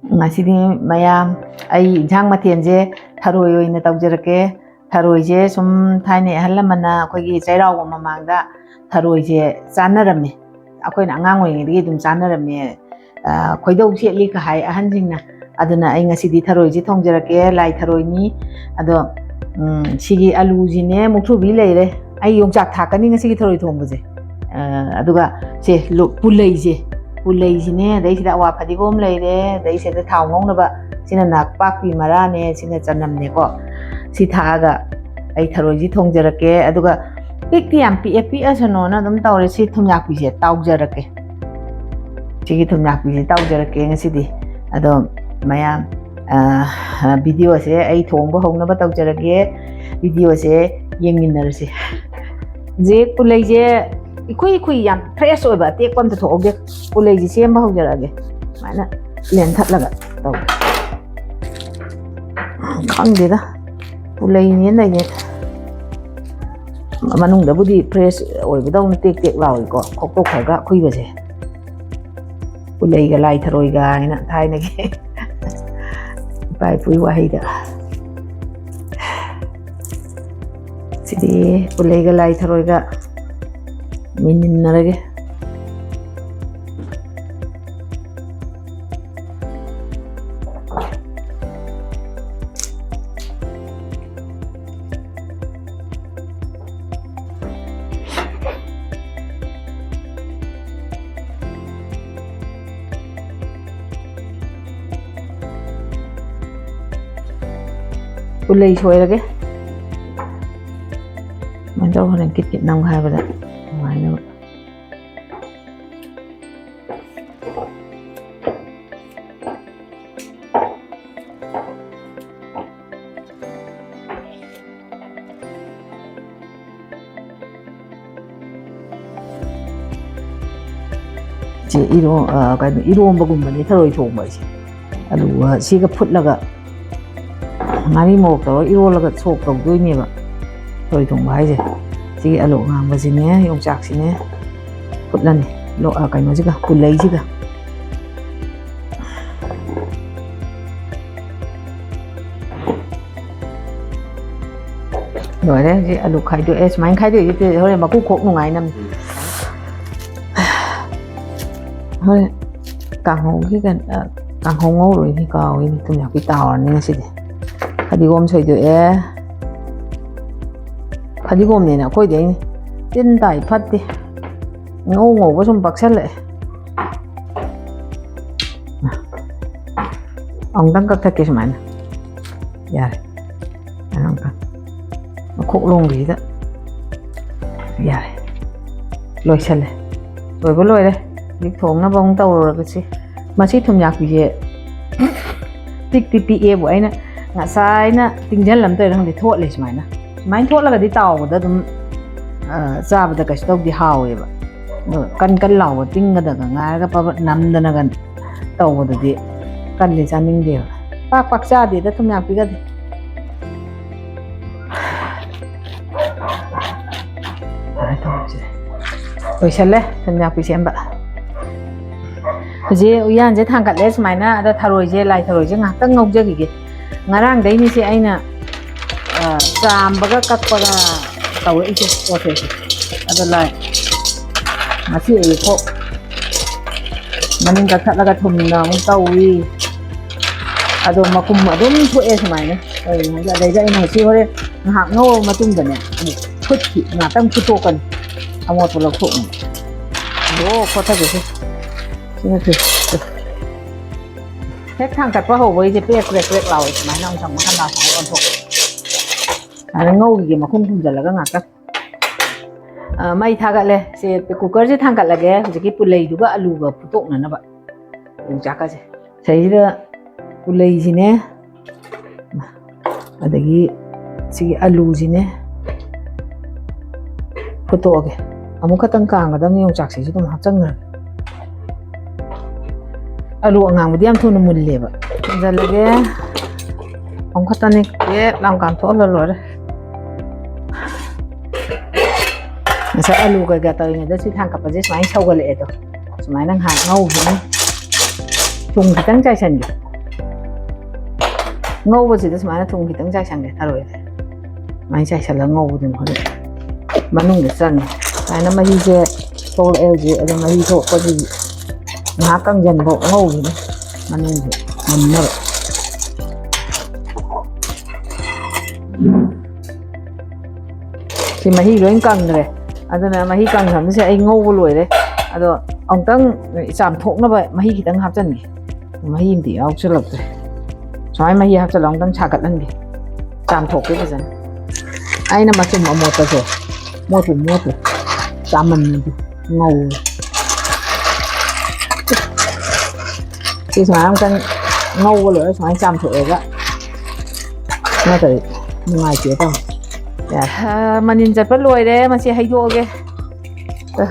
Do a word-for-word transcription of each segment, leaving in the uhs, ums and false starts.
ꯉꯁꯤꯗꯤ ꯃꯌꯥꯝ, ꯑꯩ ꯏꯟꯁꯥꯡ ꯃꯊꯦꯜꯁꯦ ꯊꯔꯣꯏ ꯑꯣꯏꯅ ꯇꯧꯖꯔꯛꯀꯦ꯫ ꯊꯔꯣꯏꯁꯦ ꯁꯨꯝ ꯊꯥꯏꯅ ꯑꯍꯜ ꯂꯃꯟꯅ ꯑꯩꯈꯣꯏꯒꯤ ꯆꯩꯔꯥꯎꯕ ꯃꯃꯥꯡꯗ ꯊꯔꯣꯏꯁꯦ ꯆꯥꯅꯔꯝꯃꯦ꯫ ꯑꯩꯈꯣꯏꯅ ꯑꯉꯥꯡ ꯑꯣꯏꯔꯤꯉꯩꯗꯒꯤ ꯑꯗꯨꯝ ꯆꯥꯅꯔꯝꯃꯦ꯫ ꯑ, ꯈꯣꯏꯗꯧ ꯁꯦꯠꯂꯤ ꯀ ꯍꯥꯏ ꯑꯍꯟꯁꯤꯡꯅ꯫ ꯑꯗꯨꯅ ꯑꯩ ꯉꯁꯤꯗꯤ ꯊꯔꯣꯏꯁꯦ ꯊꯣꯡꯖꯔꯛꯀꯦ, ꯂꯥꯏ ꯊꯔꯣꯏꯅꯤ꯫ ꯑꯗꯣ, ꯎꯝ, ꯁꯤꯒꯤ ꯑꯂꯨꯁꯤꯅꯦ, ꯃꯨꯛꯊ꯭ꯔꯨꯕꯤ ꯂꯩꯔꯦ꯫ ꯑꯩ ꯌꯣꯡꯆꯥꯛ ꯊꯥꯛꯀꯅꯤ ꯉꯁꯤꯒꯤ ꯊꯔꯣꯏ ꯊꯣꯡꯕꯁꯦ꯫ ꯑ, ꯑꯗꯨꯒ ꯁꯦ, ꯂꯨ-, ꯄꯨꯂꯩꯁꯦ, ꯄꯨꯂꯩꯁꯤꯅꯦ, ꯑꯗꯩ ꯁꯤꯗ ꯑꯋꯥ ꯐꯗꯤꯒꯣꯝ ꯂꯩꯔꯦ, ꯑꯗꯩ ꯁꯤꯗ ꯊꯥꯎ ꯉꯧꯅꯕ, ꯁꯤꯅ ꯅꯥꯄꯥꯛꯄꯤ ꯃꯔꯥꯅꯦ, ꯁꯤꯅ ꯆꯅꯝꯅꯦꯀꯣ꯫ ꯁꯤ ꯊꯥꯛꯑꯒ ꯑꯩ ꯊꯔꯣꯏꯁꯤ ꯊꯣꯡꯖꯔꯛꯀꯦ꯫ ꯑꯗꯨꯒ ꯄꯤꯛꯇꯤ ꯌꯥꯝ ꯄꯤꯛꯑꯦ, ꯄꯤꯛꯑꯁꯅꯣꯅ ꯑꯗꯨꯝ ꯇꯧꯔꯦ꯫ ꯁꯤ ꯊꯨꯝꯌꯥꯛꯄꯤꯁꯦ ꯇꯥꯎꯖꯔꯛꯀꯦ꯫ ꯁꯤꯒꯤ ꯊꯨꯝꯌꯥꯛꯄꯤꯁꯦ ꯇꯥꯎꯖꯔꯛꯀꯦ ꯉꯁꯤꯗꯤ꯫ ꯑꯗꯣ ꯃꯌꯥꯝ, ꯑ, ꯚꯤꯗꯤꯑꯣꯁꯦ ꯑꯩ ꯊꯣꯡꯕ ꯍꯧꯅꯕ ꯇꯧꯖꯔꯒꯦ꯫ ꯚꯤꯗꯤꯑꯣꯁꯦ ꯌꯦꯡꯃꯤꯟꯅꯔꯁꯤ꯫ ꯍꯧꯖꯤꯛ ꯄꯨꯂꯩꯁꯦ ꯏꯈꯨꯏ ꯏꯈꯨꯏ, ꯌꯥꯝ ꯐ꯭ꯔꯦꯁ ꯑꯣꯏꯕ ꯑꯇꯦꯛꯄ ꯑꯝꯇ ꯊꯣꯛꯍꯧꯗꯦ꯫ ꯄꯨꯂꯩꯁꯦ ꯁꯦꯝꯕ ꯍꯧꯖꯔꯛꯑꯒꯦ꯫ ꯁꯨꯃꯥꯏꯅ ꯂꯦꯟꯊꯠꯂꯒ ꯇꯧ꯫ ꯈꯪꯗꯦꯗ, ꯄꯨꯂꯩꯅꯦꯅ ꯂꯩꯅꯦ꯫ ꯃꯅꯨꯡꯗꯕꯨꯗꯤ ꯐ꯭ꯔꯦꯁ ꯑꯣꯏꯕꯗꯧꯅ ꯇꯦꯛ ꯇꯦꯛ ꯂꯥꯎꯏꯀꯣ, ꯈꯣꯛꯇꯣꯛꯈ꯭ꯔꯒ ꯑꯈꯨꯏꯕꯁꯦ꯫ ꯄꯨꯂꯩꯒ ꯂꯥꯏ ꯊꯔꯣꯏꯒ ꯍꯥꯏꯅ ꯊꯥꯏꯅꯒꯤ ꯏꯄꯥ ꯏꯄꯨꯒꯤ ꯋꯥꯍꯩꯗ꯫ ꯁꯤꯗꯤ ꯄꯨꯂꯩꯒ ꯂꯥꯏ ꯊꯔꯣꯏꯒ ꯃꯤꯅꯤꯟꯅꯔꯒꯦ꯫ ꯄꯨꯂꯩ ꯁꯣꯏꯔꯒꯦ꯫ ꯁꯨꯃꯥꯏꯅ ꯇꯧꯔꯒ ꯍꯣꯔꯦꯟ ꯀꯤꯠ ꯀꯤꯠ ꯅꯝꯒꯥꯏꯕꯗ ꯅꯨꯡꯉꯥꯏꯅꯕ꯫ ꯁꯤ ꯏꯔꯣ-, ꯑ, ꯀꯩꯅꯣ, ꯏꯔꯣꯝꯕꯒꯨꯝꯕꯅꯤ ꯊꯔꯣꯏ ꯊꯣꯡꯕ ꯍꯥꯏꯁꯦ꯫ ꯑꯂꯨꯒ ꯁꯤꯒ ꯐꯨꯠꯂꯒ ꯉꯥꯔꯤ ꯃꯣꯔꯣꯛ ꯇꯧꯔꯒ ꯏꯔꯣꯜꯂꯒ ꯁꯣꯛ ꯇꯧꯗꯣꯏꯅꯦꯕ ꯊꯔꯣꯏ ꯊꯣꯡꯕ ꯍꯥꯏꯁꯦ꯫ ꯁꯤꯒꯤ ꯑꯂꯨ ꯑꯉꯥꯡꯕꯁꯤꯅꯦ, ꯌꯣꯡꯆꯥꯛꯁꯤꯅꯦ ꯐꯨꯠꯂꯅꯤ꯫ ꯂꯣ-, ꯑ, ꯀꯩꯅꯣꯁꯤꯒ, ꯄꯨꯂꯩꯁꯤꯒ꯫ ꯂꯣꯏꯔꯦ꯫ ꯍꯧꯖꯤꯛ ꯑꯂꯨ ꯈꯥꯏꯗꯣꯛꯑꯦ꯫ ꯁꯨꯃꯥꯏꯅ ꯈꯥꯏꯗꯣꯛꯏꯁꯦ ꯍꯣꯔꯦꯟ ꯃꯀꯨ ꯈꯣꯛ ꯅꯨꯡꯉꯥꯏꯅꯕꯅꯤ꯫ ꯍꯣꯔꯦꯟ ꯀꯥꯡꯍꯧꯒꯤ ꯀꯩꯅꯣ, ꯑ, ꯀꯥꯡꯍꯧ ꯉꯧꯔꯣꯏꯅꯤ, ꯀꯥꯎꯏꯅꯤ꯫ ꯊꯨꯝꯌꯥꯛꯄꯤ ꯇꯥꯎꯔꯅꯤ ꯉꯁꯤꯗꯤ꯫ ꯐꯗꯤꯒꯣꯝ ꯁꯣꯏꯗꯣꯛꯑꯦ꯫ ꯐꯗꯤꯒꯣꯝꯅꯦꯅ ꯑꯩꯈꯣꯏꯗꯤ ꯑꯩꯅ ꯇꯤꯟ ꯇꯥꯏ, ꯐꯠꯇꯦ꯫ ꯉꯧ ꯉꯧꯕ ꯁꯨꯝ ꯄꯛꯁꯜꯂꯛꯑꯦ꯫ ꯑꯃꯨꯛꯇꯪ ꯀꯛꯊꯠꯀꯦ ꯁꯨꯃꯥꯏꯅ꯫ ꯌꯥꯔꯦ꯫ ꯑꯃꯨꯛꯇꯪ꯫ ꯃꯈꯣꯛ ꯂꯣꯝꯒꯤꯁꯤꯗ꯫ ꯌꯥꯔꯦ꯫ ꯂꯣꯏꯁꯜꯂꯦ꯫ ꯂꯣꯏꯕ ꯂꯣꯏꯔꯦ꯫ ꯍꯧꯖꯤꯛ ꯊꯣꯡꯅꯕ ꯑꯃꯨꯛ ꯇꯧꯔꯨꯔꯒꯁꯤ꯫ ꯃꯁꯤ ꯊꯨꯝꯌꯥꯛꯄꯤꯁꯦ ꯄꯤꯛꯇꯤ ꯄꯤꯛꯑꯦꯕꯨ, ꯑꯩꯅ ꯉꯁꯥꯏꯅ ꯇꯤꯡꯖꯜꯂꯝꯗꯣꯏꯔ ꯈꯪꯗꯦ, ꯊꯣꯠꯂꯦ ꯁꯨꯃꯥꯏꯅ꯫ ꯁꯨꯃꯥꯏꯅ ꯊꯣꯠꯂꯒꯗꯤ ꯇꯥꯎꯕꯗ ꯑꯗꯨꯝ, ꯑ, ꯆꯥꯕꯗ ꯀꯩꯁꯨ ꯇꯧꯗꯦ, ꯍꯥꯎꯋꯦꯕ꯫ ꯑꯗꯣ ꯀꯟ ꯀꯟ ꯂꯥꯎꯕ ꯇꯤꯡꯒꯗꯒ ꯉꯥꯏꯔꯒ ꯄꯕꯠ ꯅꯝꯗꯅꯒ ꯇꯧꯕꯗꯨꯗꯤ ꯀꯜꯂꯤ, ꯆꯥꯅꯤꯡꯗꯦꯕ꯫ ꯄꯥꯛ ꯄꯥꯛ ꯆꯥꯗꯦꯗ ꯊꯨꯝꯌꯥꯛꯄꯤꯒꯗꯤ꯫ ꯂꯣꯏꯁꯜꯂꯦ ꯊꯨꯝꯌꯥꯛꯄꯤ ꯁꯦꯝꯕ꯫ ꯍꯧꯖꯤꯛ ꯎꯌꯥꯟꯁꯦ ꯊꯥꯡꯒꯠꯂꯦ ꯁꯨꯃꯥꯏꯅ꯫ ꯑꯗ ꯊꯔꯣꯏꯁꯦ, ꯂꯥꯏ ꯊꯔꯣꯏꯁꯦ ꯉꯥꯏꯍꯥꯛꯇꯪ ꯉꯧꯖꯈꯤꯒꯦ꯫ ꯉꯔꯥꯡꯗꯩꯅꯤꯁꯦ ꯑꯩꯅ, ꯑ, ꯆꯥꯝꯕꯒ ꯀꯛꯄꯒ ꯇꯧꯔꯛꯏꯁꯦ ꯄꯣꯠꯁꯦ꯫ ꯑꯗꯣ ꯂꯥꯏ, ꯉꯁꯤ ꯑꯌꯨꯛ ꯐꯥꯎ ꯃꯅꯤꯡ ꯀꯛꯊꯠꯂꯒ ꯊꯨꯝꯅ ꯑꯃꯨꯛ ꯇꯧꯏ꯫ ꯑꯗꯣ ꯃꯈꯨꯝ ꯑꯗꯨꯝ ꯊꯣꯛꯑꯦ ꯁꯨꯃꯥꯏꯅ ꯇꯧꯔꯤꯉꯩꯗ꯫ ꯑꯗꯩꯗ ꯑꯩꯅ ꯍꯧꯖꯤꯛ ꯍꯣꯔꯦꯟ ꯉꯥꯏꯍꯥꯛ ꯉꯧꯔꯕ ꯃꯇꯨꯡꯗꯅꯦ, ꯑꯃꯨꯛ ꯐꯨꯠꯈꯤ, ꯉꯥꯛꯇꯪ ꯐꯨꯠꯇꯣꯛꯀꯅꯤ, ꯑꯃꯣꯠꯄ ꯂꯧꯊꯣꯛꯅꯕ꯫ ꯑꯣ, ꯈꯣꯠꯊꯒꯦꯁꯦ꯫ ꯁꯤ ꯅꯠꯇꯦ꯫ ꯍꯦꯛ ꯊꯥꯡꯒꯠꯄ ꯍꯧꯕꯒꯤꯁꯦ ꯄ꯭ꯔꯦꯛ ꯄ꯭ꯔꯦꯛ ꯄ꯭ꯔꯦꯛ ꯂꯥꯎꯋꯦ ꯁꯨꯃꯥꯏꯅ꯫ ꯑꯃꯨꯛ ꯊꯝꯃꯀꯥꯟꯗ ꯑꯃꯨꯛ ꯑꯣꯟꯊꯣꯛ꯫ ꯑꯗ ꯉꯧꯈꯤꯒꯦ ꯃꯈꯨꯝ ꯈꯨꯝꯖꯤꯜꯂꯒ ꯉꯥꯛꯇꯪ꯫ ꯑ, ꯃꯩ ꯊꯥꯒꯠꯂꯦ꯫ ꯁꯦ, ꯀꯨꯀꯔꯁꯦ ꯊꯥꯡꯒꯠꯂꯒꯦ꯫ ꯍꯧꯖꯤꯛꯀꯤ ꯄꯨꯂꯩꯗꯨꯒ ꯑꯂꯨꯒ ꯐꯨꯠꯇꯣꯛꯅꯅꯕ ꯌꯣꯡꯆꯥꯛꯀꯁꯦ꯫ ꯁꯤꯗꯩꯁꯤꯗ ꯄꯨꯂꯩꯁꯤꯅꯦ, ꯑꯗꯒꯤ ꯁꯤꯒꯤ ꯑꯂꯨꯁꯤꯅꯦ ꯐꯨꯠꯇꯣꯛꯑꯒꯦ꯫ ꯑꯃꯨꯛ ꯈꯛꯇꯪ ꯀꯥꯝꯒꯗꯕꯅꯤ, ꯌꯣꯡꯆꯥꯛꯁꯤꯁꯨ ꯑꯗꯨꯝ ꯍꯥꯞꯆꯟꯈ꯭ꯔꯒꯦ꯫ ꯑꯂꯨ ꯑꯉꯥꯡꯕꯗꯤ ꯌꯥꯝ ꯊꯨꯅ ꯃꯨꯜꯂꯦꯕ꯫ ꯊꯝꯖꯜꯂꯒꯦ꯫ ꯑꯃꯨꯛ ꯈꯛꯇꯅꯤ, ꯄꯦꯠ ꯂꯥꯎ ꯀꯥꯝꯊꯣꯛꯍꯜꯂ ꯂꯣꯏꯔꯦ꯫ ꯉꯁꯥꯏ ꯑꯂꯨ ꯀꯩꯀꯥ ꯇꯧꯔꯤꯉꯩꯗ ꯁꯤ ꯊꯥꯡꯒꯠꯄꯁꯦ ꯁꯨꯃꯥꯏꯅ ꯁꯧꯒꯠꯂꯛꯑꯦ ꯑꯗꯣ꯫ ꯁꯨꯃꯥꯏꯅ ꯉꯥꯏꯍꯥꯛ ꯉꯧꯈꯤꯅꯤ꯫ ꯊꯨꯝ ꯈꯤꯇꯪ ꯆꯥꯏꯁꯟꯒꯦ꯫ ꯉꯧꯕꯁꯤꯗ ꯁꯨꯃꯥꯏꯅ ꯊꯨꯝ ꯈꯤꯇꯪ ꯆꯥꯏꯁꯟꯒꯦ ꯊꯔꯣꯏꯁꯦ꯫ ꯁꯨꯃꯥꯏꯅ ꯆꯥꯏꯁꯜꯂꯒ ꯉꯧꯕꯗꯨꯅ ꯍꯣꯔꯦꯟ ꯃꯅꯨꯡꯗ ꯆꯪꯉꯦ꯫ ꯁꯨꯃꯥꯏꯅ ꯃꯍꯤꯁꯦ ꯊꯣꯛꯂꯛꯑꯦ ꯍꯧꯖꯤꯛ꯫ ꯑꯗꯣ ꯃꯍꯤ ꯊꯣꯛꯄꯗꯨꯒꯤ ꯉꯥꯏꯍꯥꯛ ꯀꯪꯁꯤꯟꯐꯥꯎ ꯉꯧꯈꯤꯅꯤ ꯃꯅꯨꯡꯁꯦ ꯃꯨꯟꯅꯕ꯫ ꯁꯤ ꯃꯍꯤ ꯂꯣꯏ ꯀꯪꯈ꯭ꯔꯦ꯫ ꯑꯗꯨꯅ ꯃꯍꯤ ꯀꯪꯈ꯭ꯔꯕꯅꯤꯁꯦ ꯑꯩ ꯉꯧꯕ ꯂꯣꯏꯔꯦ꯫ ꯑꯗꯣ ꯑꯃꯨꯛꯇꯪ ꯆꯥꯝꯊꯣꯛꯅꯕ ꯃꯍꯤ ꯈꯤꯇꯪ ꯍꯥꯞꯆꯤꯟꯒꯦ꯫ ꯃꯍꯤ ꯑꯃꯗꯤ ꯌꯥꯎꯁꯜꯂꯛꯇ꯭ꯔꯦ꯫ ꯁꯨꯃꯥꯏꯅ ꯃꯍꯤ ꯍꯥꯞꯆꯤꯜꯂꯒ ꯑꯃꯨꯛꯇꯪ ꯁꯥꯒꯠꯍꯟꯒꯦ꯫ ꯆꯥꯝꯊꯣꯛꯀꯦ ꯐꯖꯅ꯫ ꯑꯩꯅ ꯃꯆꯨꯝ ꯑꯃꯣꯠꯄꯁꯦ ꯃꯣꯠꯄꯨ ꯃꯣꯠꯇ꯭ꯔꯦ꯫ ꯆꯥꯃꯟꯗꯤ ꯉꯧꯔꯦ꯫ ꯁꯤ ꯁꯨꯃꯥꯏꯅ ꯑꯃꯨꯛꯇꯪ ꯉꯧꯕ ꯂꯣꯏꯔ ꯁꯨꯃꯥꯏꯅ ꯆꯥꯝꯊꯣꯛꯑꯒ ꯅꯠꯇ꯭ꯔꯗꯤ ꯅꯨꯡꯉꯥꯏꯇꯦ ꯇꯧ꯫ ꯌꯥꯔꯦ꯫ ꯑ, ꯃꯅꯤꯟ ꯆꯠꯄ ꯂꯣꯏꯔꯦ꯫ ꯃꯁꯤ ꯍꯩꯗꯣꯛꯑꯒꯦ꯫ ꯑ,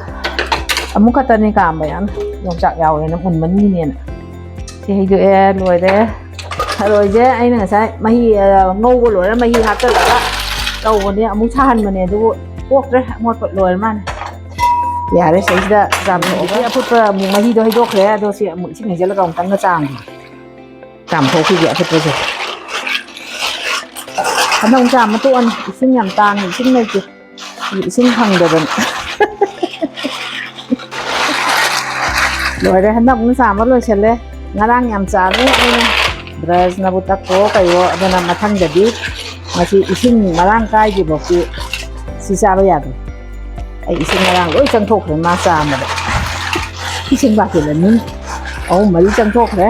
ꯑꯃꯨꯛ ꯈꯛꯇꯅꯤ ꯀꯥꯝꯕ ꯌꯥꯝ ꯌꯣꯡꯆꯥꯛ ꯌꯥꯎꯋꯦꯅ ꯃꯨꯟꯕꯅꯤꯅꯦꯅ꯫ ꯁꯤ ꯍꯩꯗꯣꯛꯑꯦ, ꯂꯣꯏꯔꯦ꯫ ꯊꯔꯣꯏꯁꯦ ꯑꯩꯅ ꯉꯁꯥꯏ ꯃꯍꯤ, ꯑ, ꯉꯧꯕ ꯂꯣꯏꯔ ꯃꯍꯤ ꯍꯥꯞꯆꯜꯂꯒ ꯇꯧꯕꯅꯦ, ꯑꯃꯨꯛ ꯁꯥꯍꯟꯕꯅꯦ, ꯑꯗꯨꯕꯨ ꯀꯣꯛꯇ꯭ꯔꯦ, ꯑꯃꯣꯠꯄ ꯂꯣꯏꯔ ꯃꯥꯅꯦ꯫ ꯌꯥꯔꯦ, ꯁꯤꯗꯩꯁꯤꯗ ꯆꯥꯝꯊꯣꯛꯑꯒ ꯑꯐꯨꯠꯄ ꯑꯃꯨꯛ ꯃꯍꯤꯗꯣ ꯍꯩꯗꯣꯛꯈ꯭ꯔꯦ꯫ ꯑꯗꯣ ꯁꯤ ꯑꯃꯨꯛ ꯏꯁꯤꯡ ꯍꯩꯖꯤꯜꯂꯒ ꯑꯃꯨꯛꯇꯪꯒ ꯆꯥꯝꯒꯦ꯫ ꯆꯥꯝꯊꯣꯛꯈꯤꯒꯦ ꯑꯐꯨꯠꯄꯁꯦ꯫ ꯍꯟꯗꯛ ꯑꯃꯨꯛ ꯆꯥꯝꯃ ꯇꯣꯛꯑꯅꯤ꯫ ꯏꯁꯤꯡ ꯌꯥꯝ ꯇꯥꯡꯉꯤ, ꯏꯁꯤꯡ ꯂꯩꯇꯦ꯫ ꯏꯁꯤꯡ ꯐꯪꯗꯗꯅ꯫ ꯂꯣꯏꯔꯦ, ꯍꯟꯗꯛ ꯑꯃꯨꯛ ꯆꯥꯝꯕ ꯂꯣꯏꯁꯜꯂꯦ꯫ ꯉꯔꯥꯡ ꯌꯥꯝ ꯆꯥꯝꯃꯦ ꯑꯩꯅ꯫ ꯕ꯭ꯔꯁꯅꯕꯨ ꯇꯛꯄꯣ ꯀꯩꯋꯣ, ꯑꯗꯨꯅ ꯃꯊꯪꯗꯗꯤ ꯃꯁꯤ ꯏꯁꯤꯡ ꯃꯔꯥꯡ ꯀꯥꯏꯗ꯭ꯔꯤꯐꯥꯎꯗꯤ ꯁꯤ ꯆꯥꯕ ꯌꯥꯗꯦ꯫ ꯑꯩ ꯏꯁꯤꯡ ꯃꯔꯥꯡ ꯂꯣꯏ ꯆꯪꯊꯣꯛꯈ꯭ꯔꯦ ꯃꯥ ꯆꯥꯝꯕꯗ꯫ ꯏꯁꯤꯡ ꯕꯥꯇꯤꯜ ꯑꯅꯤ, ꯑꯍꯨꯝ, ꯃꯔꯤ ꯆꯪꯊꯣꯛꯈ꯭ꯔꯦ꯫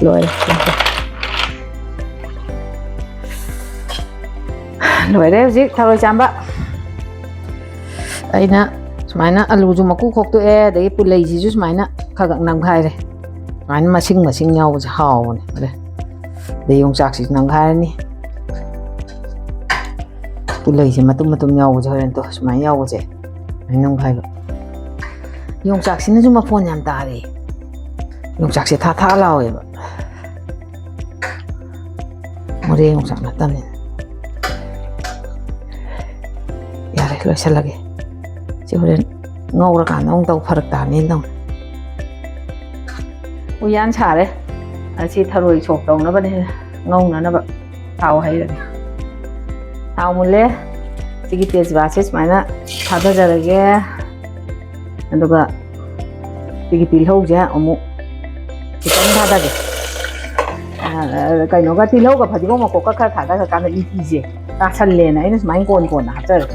ꯂꯣꯏꯔꯦ꯫ ꯂꯣꯏꯔꯦ ꯍꯧꯖꯤꯛ ꯊꯔꯣꯏ ꯆꯥꯝꯕ꯫ ꯑꯩꯅ ꯁꯨꯃꯥꯏꯅ ꯑꯂꯨꯁꯨ ꯃꯀꯨ ꯈꯣꯛꯇꯣꯛꯑꯦ, ꯑꯗꯒꯤ ꯄꯨꯂꯩꯁꯤꯁꯨ ꯁꯨꯃꯥꯏꯅ ꯈꯔ ꯈꯛ ꯅꯝꯈꯥꯏꯔꯦ꯫ ꯁꯨꯃꯥꯏꯅ ꯃꯁꯤꯡ ꯃꯁꯤꯡ ꯌꯥꯎꯕꯁꯦ ꯍꯥꯎꯕꯅꯦ꯫ ꯑꯗꯩ ꯌꯣꯡꯆꯥꯛꯁꯤꯁꯨ ꯅꯝꯈꯥꯏꯔꯅꯤ꯫ ꯄꯨꯂꯩꯁꯦ ꯃꯇꯨꯝ ꯃꯇꯨꯝ ꯌꯥꯎꯕꯁꯦ ꯍꯣꯔꯦꯟ ꯇꯣ ꯁꯨꯃꯥꯏꯅ ꯌꯥꯎꯕꯁꯦ ꯁꯨꯃꯥꯏꯅ ꯅꯝꯈꯥꯏꯕ꯫ ꯌꯣꯡꯆꯥꯛꯁꯤꯅꯁꯨ ꯃꯐꯣꯟ ꯌꯥꯝ ꯇꯥꯔꯦ꯫ ꯌꯣꯡꯆꯥꯛꯁꯦ ꯊꯥ ꯊꯥ ꯂꯥꯎꯋꯦꯕ꯫ ꯃꯣꯔꯦ ꯌꯣꯡꯆꯥꯛ ꯅꯠꯇꯕꯅꯤꯅ꯫ ꯌꯥꯔꯦ, ꯂꯣꯏꯁꯜꯂꯒꯦ꯫ ꯁꯤ ꯍꯣꯔꯦꯟ ꯉꯧꯔꯀꯥꯟꯗ ꯑꯃꯨꯛ ꯇꯧ, ꯐꯔꯛ ꯇꯥꯅꯤꯅ ꯇꯧꯅꯤ꯫ ꯎꯌꯥꯟ ꯁꯥꯔꯦ꯫ ꯑꯁꯤ ꯊꯔꯣꯏ ꯁꯣꯛ ꯇꯧꯅꯕꯅꯦ, ꯉꯧꯅꯅꯕ ꯊꯥꯎ ꯍꯩꯔꯒꯦ꯫ ꯊꯥꯎ ꯃꯨꯜꯂꯦ꯫ ꯁꯤꯒꯤ ꯇꯦꯖꯄꯥꯠꯁꯦ ꯁꯨꯃꯥꯏꯅ ꯊꯥꯗꯖꯔꯒꯦ꯫ ꯑꯗꯨꯒ ꯁꯤꯒꯤ ꯇꯤꯜꯍꯧꯁꯦ ꯑꯃꯨꯛ ꯈꯤꯇꯪ ꯊꯥꯗꯒꯦ꯫ ꯑ, ꯀꯩꯅꯣꯒ, ꯇꯤꯜꯍꯧꯒ ꯐꯗꯤꯒꯣꯝ ꯃꯀꯣꯛꯀ ꯈꯔ ꯊꯥꯗꯈ꯭ꯔꯀꯥꯟꯗ ꯏ ꯏꯁꯦ ꯇꯥꯁꯜꯂꯦꯅ ꯑꯩꯅ ꯁꯨꯃꯥꯏꯅ ꯀꯣꯟ ꯀꯣꯟꯅ ꯍꯥꯞꯆꯔꯦ꯫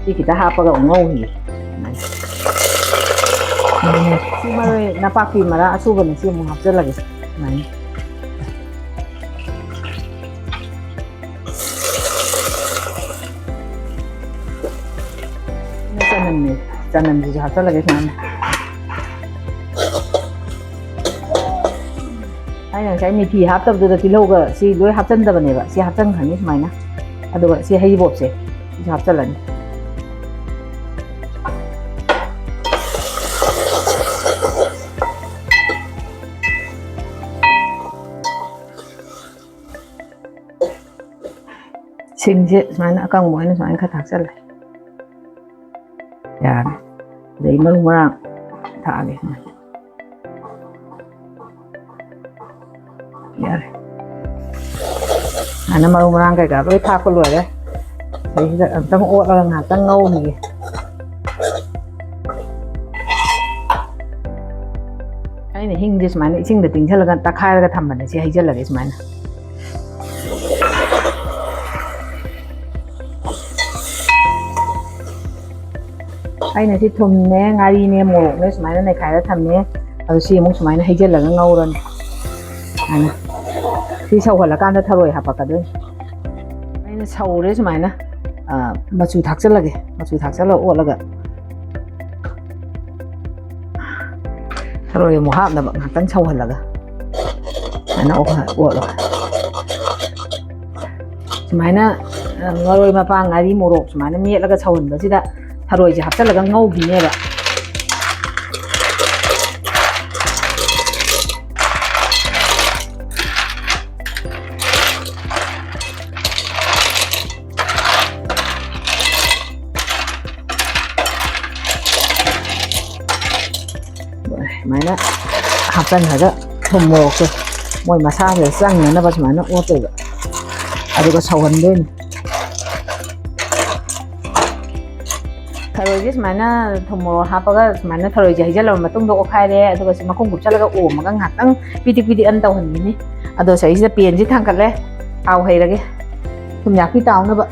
ꯁꯤ ꯈꯤꯇ ꯍꯥꯞꯄꯒ ꯑꯃꯨꯛ ꯉꯧꯈꯤꯒꯦ꯫ ꯁꯨꯃꯥꯏꯅ꯫ ꯁꯤ ꯃꯔꯣꯏ ꯅꯄꯥꯛꯄꯤ ꯃꯔꯥ ꯑꯁꯨꯕꯅꯤ, ꯁꯤ ꯑꯃꯨꯛ ꯍꯥꯞꯆꯜꯂꯒꯦ꯫ ꯁꯨꯃꯥꯏꯅ꯫ ꯆꯅꯝꯅꯦ꯫ ꯆꯅꯝꯁꯤꯁꯨ ꯍꯥꯞꯆꯜꯂꯒꯦ ꯁꯨꯃꯥꯏꯅ꯫ ꯑꯩꯅ ꯉꯁꯥꯏ ꯃꯤꯊꯤ ꯍꯥꯞꯇꯕꯗꯨꯗ ꯇꯤꯜꯍꯧꯒ ꯁꯤ ꯂꯣꯏ ꯍꯥꯞꯆꯟꯗꯕꯅꯦꯕ꯫ ꯁꯤ ꯍꯥꯞꯆꯟꯈ꯭ꯔꯅꯤ ꯁꯨꯃꯥꯏꯅ꯫ ꯑꯗꯨꯒ ꯁꯤ ꯍꯩꯔꯤꯕꯣꯞꯁꯦ ꯁꯤꯁꯨ ꯍꯥꯞꯆꯜꯂꯅꯤ꯫ ꯁꯤꯡꯁꯦ ꯁꯨꯃꯥꯏꯅ ꯑꯀꯪꯕ ꯑꯣꯏꯅ ꯁꯨꯃꯥꯏꯅ ꯈꯔ ꯊꯥꯛꯆꯜꯂꯦ꯫ ꯌꯥꯔꯦ꯫ ꯑꯗꯩ ꯃꯔꯨ ꯃꯔꯥꯡ ꯊꯥꯛꯑꯒꯦ ꯁꯨꯃꯥꯏꯅ꯫ ꯌꯥꯔꯦ꯫ ꯁꯨꯃꯥꯏꯅ ꯃꯔꯨ ꯃꯔꯥꯡ ꯀꯩꯀꯥ ꯂꯣꯏ ꯊꯥꯛꯄ ꯂꯣꯏꯔꯦ꯫ ꯁꯤꯗꯩꯁꯤꯗ ꯑꯝꯇꯪ ꯑꯣꯠꯂꯒ ꯉꯥꯏꯍꯥꯛꯇꯪ ꯉꯧꯈꯤꯒꯦ꯫ ꯑꯩꯅ ꯍꯤꯡꯁꯦ ꯁꯨꯃꯥꯏꯅ ꯏꯁꯤꯡꯗ ꯇꯤꯡꯁꯜꯂꯒ ꯇꯛꯈꯥꯏꯔꯒ ꯊꯝꯕꯅꯦ꯫ ꯁꯤ ꯍꯩꯖꯜꯂꯒꯦ ꯁꯨꯃꯥꯏꯅ꯫ ꯑꯩꯅ ꯁꯤ ꯊꯨꯝꯅꯦ, ꯉꯥꯔꯤꯅꯦ, ꯃꯣꯔꯣꯛꯅꯦ ꯁꯨꯃꯥꯏꯅ ꯅꯩꯈꯥꯏꯔ ꯊꯝꯃꯦ꯫ ꯑꯗꯨ ꯁꯤ ꯑꯃꯨꯛ ꯁꯨꯃꯥꯏꯅ ꯍꯩꯖꯤꯜꯂꯒ ꯉꯧꯔꯅꯤ꯫ ꯁꯨꯃꯥꯏꯅ꯫ ꯁꯤ ꯁꯧꯍꯜꯂꯀꯥꯟꯗ ꯊꯔꯣꯏ ꯍꯥꯄꯛꯀꯗꯣꯏꯅꯤ꯫ ꯑꯩꯅ ꯁꯧꯔꯦ ꯁꯨꯃꯥꯏꯅ, ꯑ, ꯃꯆꯨ ꯊꯥꯛꯆꯜꯂꯒꯦ꯫ ꯃꯆꯨ ꯊꯥꯛꯆꯜꯂꯒ ꯑꯣꯠꯂꯒ ꯊꯔꯣꯏ ꯑꯃꯨꯛ ꯍꯥꯞꯅꯕ ꯉꯥꯛꯇꯪ ꯁꯧꯍꯜꯂꯒ ꯁꯨꯃꯥꯏꯅ ꯑꯣꯠꯂꯣ꯫ ꯁꯨꯃꯥꯏꯅ, ꯑ, ꯃꯔꯣꯏ ꯃꯄꯥꯡ, ꯉꯥꯔꯤ, ꯃꯣꯔꯣꯛ ꯁꯨꯃꯥꯏꯅ ꯃꯦꯠꯂꯒ ꯁꯧꯍꯟꯕꯁꯤꯗ ꯊꯔꯣꯏꯁꯦ ꯍꯥꯞꯆꯜꯂꯒ ꯉꯧꯈꯤꯅꯦꯕ꯫ ꯁꯨꯃꯥꯏꯅ ꯍꯥꯞꯆꯟꯈ꯭ꯔꯒ ꯊꯨꯝ ꯃꯣꯔꯣꯛꯁꯦ ꯃꯣꯏ ꯃꯁꯥꯁꯤꯗ ꯆꯪꯅꯅꯕ ꯁꯨꯃꯥꯏꯅ ꯑꯣꯠꯇꯣꯏꯕ, ꯑꯗꯨꯒ ꯁꯧꯍꯟꯗꯣꯏꯅꯤ꯫ ꯊꯔꯣꯏꯁꯦ ꯁꯨꯃꯥꯏꯅ ꯊꯨꯝ ꯃꯣꯔꯣꯛ ꯍꯥꯞꯄꯒ ꯁꯨꯃꯥꯏꯅ ꯊꯔꯣꯏꯁꯦ ꯍꯩꯖꯤꯜꯂꯕ ꯃꯇꯨꯡꯗ ꯑꯣꯠꯈꯥꯏꯔꯦ, ꯑꯗꯨꯒ ꯁꯤ ꯃꯈꯨꯝ ꯀꯨꯞꯁꯜꯂꯒ ꯑꯣꯝꯃꯒ ꯉꯥꯏꯍꯥꯛꯇꯪ ꯄꯤꯗꯤꯛ ꯄꯤꯗꯤꯛ ꯑꯅ ꯇꯧꯍꯟꯈꯤꯅꯤ꯫ ꯑꯗꯣ ꯁꯤꯁꯤꯗ ꯄꯦꯟꯁꯤ ꯊꯥꯡꯒꯠꯂꯦ, ꯊꯥꯎ ꯍꯩꯔꯒꯦ, ꯊꯨꯝꯌꯥꯛꯄꯤ ꯇꯥꯎꯅꯕ꯫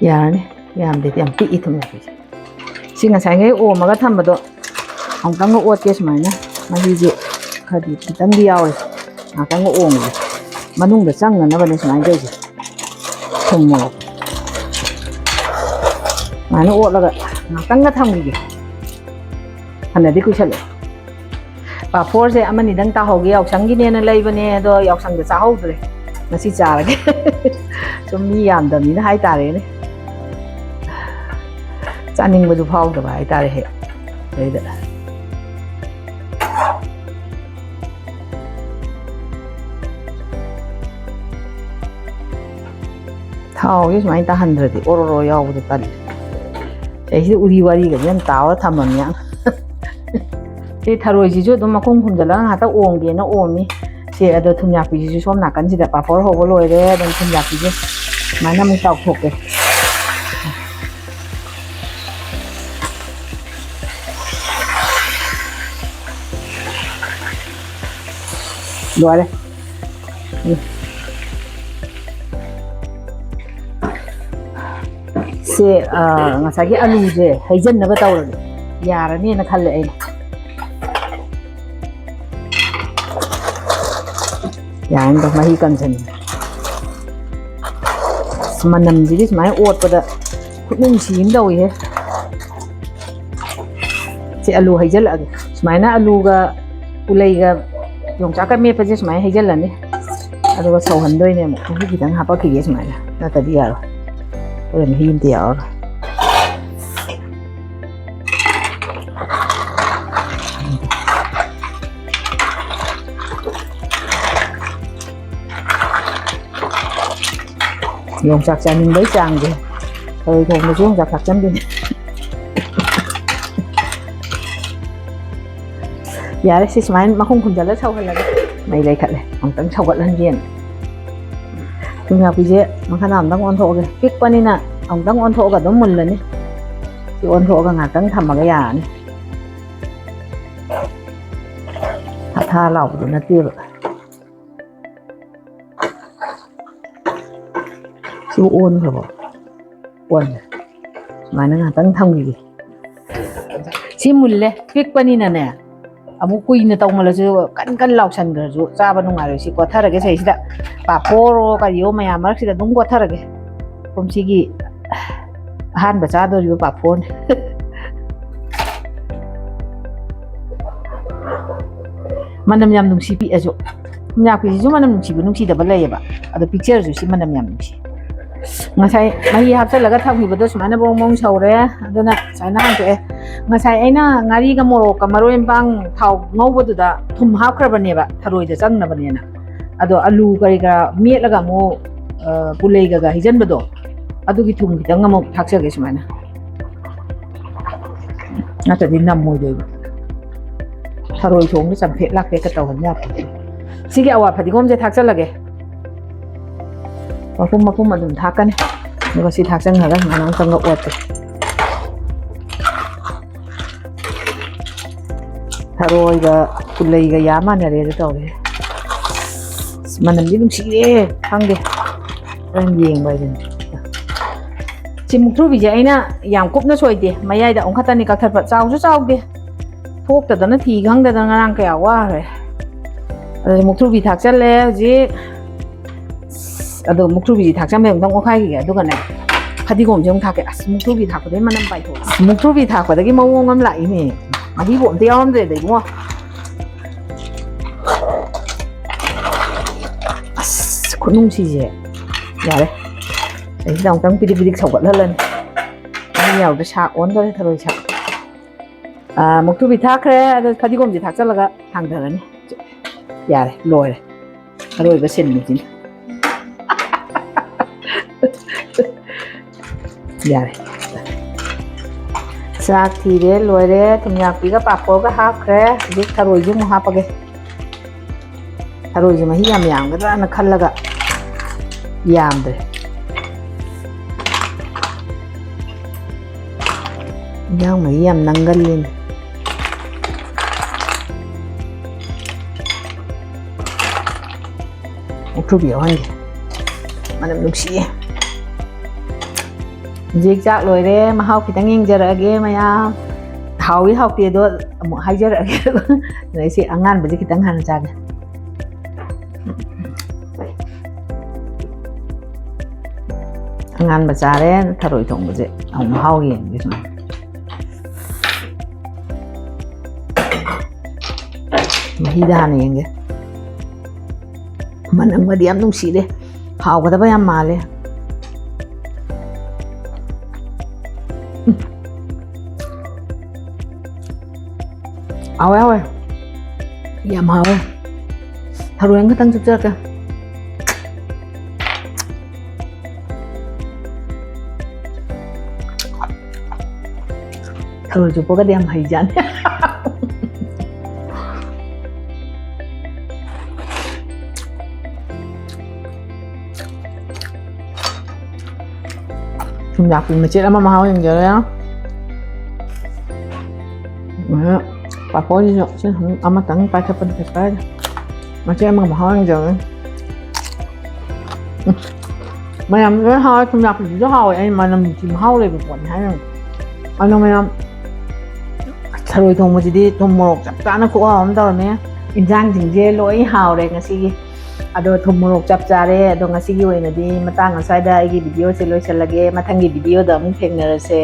ꯌꯥꯔꯅꯤ, ꯌꯥꯝꯗꯦ, ꯌꯥꯝ ꯄꯤꯛꯏ ꯊꯨꯝꯌꯥꯛꯄꯤꯁꯦ꯫ ꯁꯤ ꯉꯁꯥꯏꯉꯩ ꯑꯣꯝꯃꯒ ꯊꯝꯕꯗꯣ ꯑꯃꯨꯛꯇꯪꯒ ꯑꯣꯠꯀꯦ ꯁꯨꯃꯥꯏꯅ꯫ ꯃꯍꯤꯁꯦ ꯈꯔꯗꯤ ꯈꯤꯇꯪꯗꯤ ꯌꯥꯎꯔꯤ꯫ ꯉꯥꯛꯇꯪꯒ ꯑꯣꯝꯒꯦ꯫ ꯃꯅꯨꯡꯗ ꯆꯪꯅꯅꯕꯅꯦ ꯁꯨꯃꯥꯏꯅ ꯇꯧꯔꯤꯁꯦ꯫ ꯊꯨꯝ ꯃꯣꯔꯣꯛ꯫ ꯁꯨꯃꯥꯏꯅ ꯑꯣꯠꯂꯒ ꯉꯥꯛꯇꯪꯒ ꯊꯝꯈꯤꯒꯦ꯫ ꯐꯅꯗꯤ ꯀꯨꯏꯁꯜꯂꯦ꯫ ꯄꯥꯐꯣꯔꯁꯦ ꯑꯃꯅꯤꯗꯪ ꯇꯥꯍꯧꯒꯦ, ꯌꯥꯎꯁꯪꯒꯤꯅꯦꯅ ꯂꯩꯕꯅꯦ, ꯑꯗꯣ ꯌꯥꯎꯁꯪꯗ ꯆꯥꯍꯧꯗ꯭ꯔꯦ꯫ ꯉꯁꯤ ꯆꯥꯔꯒꯦ꯫ ꯁꯨꯝ ꯃꯤ ꯌꯥꯝꯗꯕꯅꯤꯅ ꯍꯥꯏꯇꯥꯔꯦꯅꯦ꯫ ꯆꯥꯅꯤꯡꯕꯁꯨ ꯐꯥꯎꯗꯕ ꯍꯥꯏꯇꯥꯔꯦ ꯍꯦꯛ꯫ ꯑꯗꯩꯗ ꯊꯥꯎꯁꯦ ꯁꯨꯃꯥꯏꯅ ꯇꯥꯍꯟꯗ꯭ꯔꯗꯤ ꯑꯣꯔꯣ ꯑꯣꯔꯣ ꯌꯥꯎꯕꯗꯣ ꯇꯜꯂꯤ꯫ ꯑꯩꯁꯤ ꯎꯔꯤ ꯋꯥꯔꯤꯒꯁꯦ ꯌꯥꯝ ꯇꯥꯎꯔ ꯊꯝꯃꯝꯅꯦ꯫ ꯁꯤ ꯊꯔꯣꯏꯁꯤꯁꯨ ꯑꯗꯨꯝ ꯃꯈꯨꯝ ꯈꯨꯝꯖꯤꯜꯂꯒ ꯉꯥꯏꯍꯥꯛꯇꯪ ꯑꯣꯝꯒꯦꯅ ꯑꯣꯝꯃꯤ꯫ ꯁꯦ, ꯑꯗꯣ ꯊꯨꯝꯌꯥꯛꯄꯤꯁꯤꯁꯨ ꯁꯣꯝ ꯅꯥꯀꯟꯁꯤꯗ ꯄꯥꯐꯣꯔ ꯍꯧꯕ ꯂꯣꯏꯔꯦ꯫ ꯑꯗꯨꯝ ꯊꯨꯝꯌꯥꯛꯄꯤꯁꯦ ꯁꯨꯃꯥꯏꯅ ꯑꯃꯨꯛ ꯇꯥꯎꯊꯣꯛꯀꯦ꯫ ꯂꯣꯏꯔꯦ꯫ ꯎꯝ꯫ ꯁꯦ, ꯑ, ꯉꯁꯥꯏꯒꯤ ꯑꯂꯨꯁꯦ ꯍꯩꯖꯤꯟꯅꯕ ꯇꯧꯔꯒꯦ꯫ ꯌꯥꯔꯅꯦꯅ ꯈꯜꯂꯦ ꯑꯩꯅ꯫ ꯌꯥꯔꯅꯤꯗ, ꯃꯍꯤ ꯀꯪꯁꯤꯟꯈ꯭ꯔꯦ꯫ ꯑꯁ, ꯃꯅꯝꯁꯤꯗꯤ ꯁꯨꯃꯥꯏꯅ ꯑꯣꯠꯄꯗ ꯈꯨꯠꯅꯨꯡꯁꯤ ꯑꯃ ꯇꯧꯏꯍꯦ꯫ ꯁꯤ ꯑꯂꯨ ꯍꯩꯖꯤꯜꯂꯛꯑꯒꯦ꯫ ꯁꯨꯃꯥꯏꯅ ꯑꯂꯨꯒ ꯎꯂꯩꯒ ꯌꯣꯡꯆꯥꯛꯀ ꯃꯦꯠꯄꯁꯦ ꯁꯨꯃꯥꯏꯅ ꯍꯩꯖꯤꯜꯂꯅꯤ꯫ ꯑꯗꯨꯒ ꯁꯧꯍꯟꯗꯣꯏꯅꯦ ꯑꯃꯨꯛ꯫ ꯃꯍꯤ ꯈꯤꯇꯪ ꯍꯥꯞꯄꯛꯈꯤꯒꯦ ꯁꯨꯃꯥꯏꯅ, ꯅꯠꯇ꯭ꯔꯗꯤ ꯌꯥꯔꯣꯏ꯫ ꯍꯣꯔꯦꯟ ꯃꯍꯤ ꯑꯝꯇ ꯌꯥꯎꯔꯔꯣꯏ꯫ ꯌꯣꯡꯆꯥꯛ ꯆꯥꯅꯤꯡꯕꯩ ꯆꯥꯡꯁꯦ꯫ ꯊꯔꯣꯏ ꯊꯣꯡꯕꯁꯨ ꯌꯣꯡꯆꯥꯛ ꯊꯥꯛꯆꯟꯕꯤꯅꯦ꯫ ꯌꯥꯔꯦ, ꯁꯤ ꯁꯨꯃꯥꯏꯅ ꯃꯈꯨꯝ ꯈꯨꯝꯖꯤꯜꯂ ꯁꯧꯍꯜꯂꯒꯦ꯫ ꯃꯩ ꯂꯩꯈꯠꯂꯦ, ꯑꯃꯨꯛꯇꯪ ꯁꯧꯒꯠꯍꯟꯒꯦꯅ꯫ ꯊꯨꯝꯌꯥꯛꯄꯤꯁꯦ ꯃꯈꯥ ꯑꯃꯗꯪ ꯑꯣꯟꯊꯣꯛꯑꯒꯦ꯫ ꯄꯤꯛꯄꯅꯤꯅ ꯑꯃꯨꯛꯇꯪ ꯑꯣꯟꯊꯣꯛꯑꯒ ꯑꯗꯨꯝ ꯃꯨꯜꯂꯅꯤ꯫ ꯁꯤ ꯑꯣꯟꯊꯣꯛꯑꯒ ꯉꯥꯛꯇꯪ ꯊꯝꯃꯒ ꯌꯥꯔꯅꯤ꯫ ꯊꯥ ꯊꯥ ꯂꯥꯎꯕꯗꯨ ꯅꯠꯇꯦꯕ꯫ ꯁꯤꯕꯨ ꯑꯣꯟꯈ꯭ꯔꯕꯣ? ꯑꯣꯟꯈ꯭ꯔꯦ꯫ ꯁꯨꯃꯥꯏꯅ ꯉꯥꯛꯇꯪ ꯊꯝꯈꯤꯒꯦ꯫ ꯁꯤ ꯃꯨꯜꯂꯦ, ꯄꯤꯛꯄꯅꯤꯅꯅꯦ꯫ ꯑꯃꯨꯛ ꯀꯨꯏꯅ ꯇꯧꯃꯜꯂꯁꯨ ꯀꯟ ꯀꯟ ꯂꯥꯎꯁꯟꯈ꯭ꯔꯁꯨ ꯆꯥꯕ ꯅꯨꯡꯉꯥꯏꯔꯣꯏ꯫ ꯁꯤ ꯀꯣꯠꯊꯔꯒꯦ, ꯁꯤꯗꯩꯁꯤꯗ ꯄꯥꯐꯣꯔꯣ ꯀꯔꯤꯌꯣ ꯃꯌꯥꯝ ꯃꯔꯛꯁꯤꯗ ꯑꯗꯨꯝ ꯀꯣꯠꯊꯔꯒꯦ꯫ ꯀꯨꯝꯁꯤꯒꯤ ꯑꯍꯥꯟꯕ ꯆꯥꯗꯣꯔꯤꯕ ꯄꯥꯐꯣꯔꯅꯦ꯫ ꯃꯅꯝ ꯌꯥꯝ ꯅꯨꯡꯁꯤ ꯄꯤꯛꯑꯁꯨ꯫ ꯊꯨꯝꯌꯥꯛꯄꯤꯁꯤꯁꯨ ꯃꯅꯝ ꯅꯨꯡꯁꯤꯕ ꯅꯨꯡꯁꯤꯗꯕ ꯂꯩꯌꯦꯕ꯫ ꯑꯗꯣ ꯄꯤꯛꯆꯔꯁꯨ ꯁꯤ ꯃꯅꯝ ꯌꯥꯝ ꯅꯨꯡꯁꯤ꯫ ꯉꯁꯥꯏ ꯃꯍꯤ ꯍꯥꯞꯆꯤꯜꯂꯒ ꯊꯝꯈꯤꯕꯗꯣ ꯁꯨꯃꯥꯏꯅ ꯕꯣꯡ ꯕꯣꯡ ꯁꯧꯔꯦ꯫ ꯑꯗꯨꯅ ꯁꯨꯃꯥꯏꯅ ꯍꯥꯡꯇꯣꯛꯑꯦ꯫ ꯉꯁꯥꯏ ꯑꯩꯅ ꯉꯥꯔꯤꯒ ꯃꯣꯔꯣꯛꯀ ꯃꯔꯣꯏ ꯃꯄꯥꯡ ꯊꯥꯎ ꯉꯧꯕꯗꯨꯗ ꯊꯨꯝ ꯍꯥꯞꯈ꯭ꯔꯕꯅꯦꯕ, ꯊꯔꯣꯏꯗ ꯆꯪꯅꯕꯅꯦꯅ꯫ ꯑꯗꯣ ꯑꯂꯨ ꯀꯔꯤ ꯀꯔꯥ ꯃꯦꯠꯂꯒ ꯑꯃꯨꯛ, ꯑ, ꯄꯨꯂꯩꯒꯒ ꯍꯩꯖꯤꯟꯕꯗꯣ, ꯑꯗꯨꯒꯤ ꯊꯨꯝ ꯈꯤꯇꯪ ꯑꯃꯨꯛ ꯊꯥꯛꯆꯒꯦ ꯁꯨꯃꯥꯏꯅ꯫ ꯅꯠꯇ꯭ꯔꯗꯤ ꯅꯝꯃꯣꯏꯗꯣꯏꯕ꯫ ꯊꯔꯣꯏ ꯊꯣꯡꯕ ꯆꯝꯐꯦꯠ ꯂꯥꯛꯐꯦꯠꯀ ꯇꯧꯍꯟ ꯌꯥꯄꯣꯠꯇꯦ꯫ ꯁꯤꯒꯤ ꯑꯋꯥ ꯐꯗꯤꯒꯣꯝꯁꯦ ꯊꯥꯛꯆꯜꯂꯒꯦ꯫ ꯃꯄꯨꯝ ꯃꯄꯨꯝ ꯑꯗꯨꯝ ꯊꯥꯛꯀꯅꯤ꯫ ꯑꯗꯨꯒ ꯁꯤ ꯊꯥꯛꯆꯟꯈ꯭ꯔꯒ ꯁꯨꯃꯥꯏꯅ ꯑꯃꯨꯛꯇꯪꯒ ꯑꯣꯠꯀꯦ꯫ ꯊꯔꯣꯏꯒ ꯄꯨꯂꯩꯒ ꯌꯥꯝ ꯃꯥꯟꯅꯔꯦ ꯑꯗꯨ ꯇꯧꯔꯦ꯫ ꯑꯁ, ꯃꯅꯝꯗꯤ ꯅꯨꯡꯁꯤꯔꯦ꯫ ꯈꯪꯗꯦ, ꯍꯣꯔꯦꯟ ꯌꯦꯡꯕ ꯍꯥꯏꯗꯨꯅꯤ꯫ ꯁꯤ ꯃꯨꯛꯊ꯭ꯔꯨꯕꯤꯁꯦ ꯑꯩꯅ ꯌꯥꯝ ꯀꯨꯞꯅ ꯁꯣꯏꯗꯦ, ꯃꯌꯥꯏꯗ ꯑꯃꯨꯛ ꯈꯛꯇꯅꯤ ꯀꯛꯊꯠꯄ꯫ ꯆꯥꯎꯁꯨ ꯆꯥꯎꯗꯦ, ꯊꯣꯛꯇꯗꯅ ꯊꯤ ꯈꯪꯗꯗꯅ ꯉꯔꯥꯡ ꯀꯌꯥ ꯋꯥꯈ꯭ꯔꯦ꯫ ꯑꯗꯨ ꯃꯨꯛꯊ꯭ꯔꯨꯕꯤ ꯊꯥꯛꯆꯜꯂꯦ ꯍꯧꯖꯤꯛ꯫ ꯑꯗꯣ ꯃꯨꯛꯊ꯭ꯔꯨꯕꯤꯁꯤ ꯊꯥꯛꯆꯟꯕꯩ ꯑꯃꯨꯛꯇꯪ ꯑꯣꯠꯈꯥꯏꯈꯤꯒꯦ, ꯑꯗꯨꯒꯅꯦ ꯐꯗꯤꯒꯣꯝꯁꯦ ꯑꯃꯨꯛ ꯊꯥꯛꯀꯦ꯫ ꯑꯁ, ꯃꯨꯛꯊ꯭ꯔꯨꯕꯤ ꯊꯥꯛꯄꯗꯩ ꯃꯅꯝ ꯄꯥꯏꯊꯣꯛꯑꯦ꯫ ꯑꯁ, ꯃꯨꯛꯊ꯭ꯔꯨꯕꯤ ꯊꯥꯛꯄꯗꯒꯤ ꯃꯑꯣꯡ ꯑꯃ ꯂꯥꯛꯏꯅꯦ꯫ ꯃꯍꯤꯕꯨ ꯑꯝꯇ ꯌꯥꯎꯔꯝꯗ꯭ꯔꯦꯗ ꯏꯕꯨꯡꯉꯣ꯫ ꯑꯁ, ꯈꯨꯅꯨꯡꯁꯤꯁꯦ꯫ ꯌꯥꯔꯦ꯫ ꯑꯩꯁꯤꯗ ꯑꯃꯨꯛꯇꯪ ꯄꯤꯗꯤꯛ ꯄꯤꯗꯤꯛ ꯁꯧꯒꯠꯍꯜꯂꯅꯤ꯫ ꯃꯍꯤ ꯌꯥꯎꯗ ꯁꯥꯛ ꯑꯣꯟꯗꯣꯔꯦ, ꯊꯔꯣꯏ ꯁꯥꯛ꯫ ꯑꯥ, ꯃꯨꯛꯊ꯭ꯔꯨꯕꯤ ꯊꯥꯛꯈ꯭ꯔꯦ, ꯑꯗꯣ ꯐꯗꯤꯒꯣꯝꯁꯦ ꯊꯥꯛꯆꯜꯂꯒ ꯊꯥꯡꯊꯔꯅꯤ꯫ ꯌꯥꯔꯦ, ꯂꯣꯏꯔꯦ꯫ ꯑꯔꯣꯏꯕ ꯁꯤꯟꯅꯤꯁꯤꯅ꯫ ꯌꯥꯔꯦ꯫ ꯆꯥꯛ ꯊꯤꯔꯦ, ꯂꯣꯏꯔꯦ꯫ ꯊꯨꯝꯌꯥꯛꯄꯤꯒ ꯄꯥꯐꯣꯔꯒ ꯍꯥꯞꯈ꯭ꯔꯦ꯫ ꯍꯧꯖꯤꯛ ꯊꯔꯣꯏꯁꯨ ꯑꯃꯨꯛ ꯍꯥꯞꯄꯒꯦ꯫ ꯊꯔꯣꯏꯁꯦ ꯃꯍꯤ ꯌꯥꯝ ꯌꯥꯝꯒꯗ꯭ꯔꯥꯅ ꯈꯜꯂꯒ ꯌꯥꯝꯗ꯭ꯔꯦ꯫ ꯏꯟꯖꯥꯡ ꯃꯍꯤ ꯌꯥꯝ ꯅꯪꯒꯜꯂꯤꯅꯦ꯫ ꯃꯨꯛꯊ꯭ꯔꯨꯕꯤ ꯌꯥꯎꯍꯟꯒꯦ꯫ ꯃꯅꯝ ꯅꯨꯡꯁꯤꯌꯦ꯫ ꯍꯧꯖꯤꯛ ꯆꯥꯛ ꯂꯣꯏꯔꯦ, ꯃꯍꯥꯎ ꯈꯤꯇꯪ ꯌꯦꯡꯖꯔꯛꯑꯒꯦ ꯃꯌꯥꯝ꯫ ꯍꯥꯎꯏ ꯍꯥꯎꯇꯦꯗꯣ ꯑꯃꯨꯛ ꯍꯥꯏꯖꯔꯛꯑꯒꯦ꯫ ꯑꯗꯩ ꯁꯤ ꯑꯉꯥꯟꯕꯁꯦ ꯈꯤꯇꯪ ꯍꯥꯟꯅ ꯆꯥꯒꯦ꯫ ꯑꯉꯥꯟꯕ ꯆꯥꯔꯦ, ꯊꯔꯣꯏ ꯊꯣꯡꯕꯁꯦ ꯑꯃꯨꯛ ꯃꯍꯥꯎ ꯌꯦꯡꯒꯦ ꯁꯨꯃꯥꯏꯅ꯫ ꯃꯍꯤꯗ ꯍꯥꯟꯅ ꯌꯦꯡꯒꯦ꯫ ꯃꯅꯝꯒꯗꯤ ꯌꯥꯝ ꯅꯨꯡꯁꯤꯔꯦ, ꯍꯥꯎꯒꯗꯕ ꯌꯥꯝ ꯃꯥꯜꯂꯦ꯫ ꯎꯝ꯫ ꯍꯥꯎꯋꯦ, ꯍꯥꯎꯋꯦ, ꯌꯥꯝ ꯍꯥꯎꯋꯦ꯫ ꯊꯔꯣꯏ ꯑꯃꯈꯛꯇꯪ ꯆꯨꯞꯆꯔꯛꯀꯦ꯫ ꯊꯔꯣꯏ ꯆꯨꯞꯄꯒꯗꯤ ꯌꯥꯝ ꯍꯩꯖꯥꯠꯅꯤ꯫ ꯊꯨꯝꯌꯥꯛꯄꯤ ꯃꯆꯦꯠ ꯑꯃ ꯃꯍꯥꯎ ꯌꯦꯡꯖꯔꯦ꯫ ꯑꯗ ꯄꯥꯐꯣꯔꯁꯤꯁꯨ ꯁꯤ ꯑꯃꯇꯪ ꯄꯥꯏꯈꯠꯄꯗ ꯀꯩꯁꯨ ꯀꯥꯏꯗꯦ꯫ ꯃꯆꯦꯠ ꯑꯃꯒ ꯃꯍꯥꯎ ꯌꯦꯡꯖꯔꯦ꯫ ꯎꯝ꯫ ꯃꯌꯥꯝ ꯂꯣꯏ ꯍꯥꯎꯋꯦ꯫ ꯊꯨꯝꯌꯥꯛꯄꯤꯁꯤꯁꯨ ꯍꯥꯎꯋꯦ꯫ ꯑꯩ ꯃꯅꯝ ꯅꯨꯡꯁꯤ ꯃꯍꯥꯎ ꯂꯩꯕ ꯄꯣꯠꯅꯤ ꯍꯥꯏꯅ꯫ ꯑꯗꯣ ꯃꯌꯥꯝ ꯊꯔꯣꯏ ꯊꯣꯡꯕꯁꯤꯗꯤ ꯊꯨꯝ ꯃꯣꯔꯣꯛ ꯆꯞ ꯆꯥꯅ ꯈꯨꯍꯥꯎ ꯑꯃ ꯇꯧꯔꯝꯃꯦ꯫ ꯏꯟꯖꯥꯡꯁꯤꯡꯁꯦ ꯂꯣꯏ ꯍꯥꯎꯔꯦ ꯉꯁꯤꯒꯤ꯫ ꯑꯗꯣ ꯊꯨꯝ ꯃꯣꯔꯣꯛ ꯆꯞ ꯆꯥꯔꯦ꯫ ꯑꯗꯣ ꯉꯁꯤꯒꯤ ꯑꯣꯏꯅꯗꯤ ꯃꯇꯥꯡ ꯑꯁ꯭ꯋꯥꯏꯗ ꯑꯩꯒꯤ ꯚꯤꯗꯤꯑꯣꯁꯦ ꯂꯣꯏꯁꯤꯜꯂꯒꯦ꯫ ꯃꯊꯪꯒꯤ ꯚꯤꯗꯤꯑꯣꯗ ꯑꯃꯨꯛ ꯊꯦꯡꯅꯔꯁꯦ꯫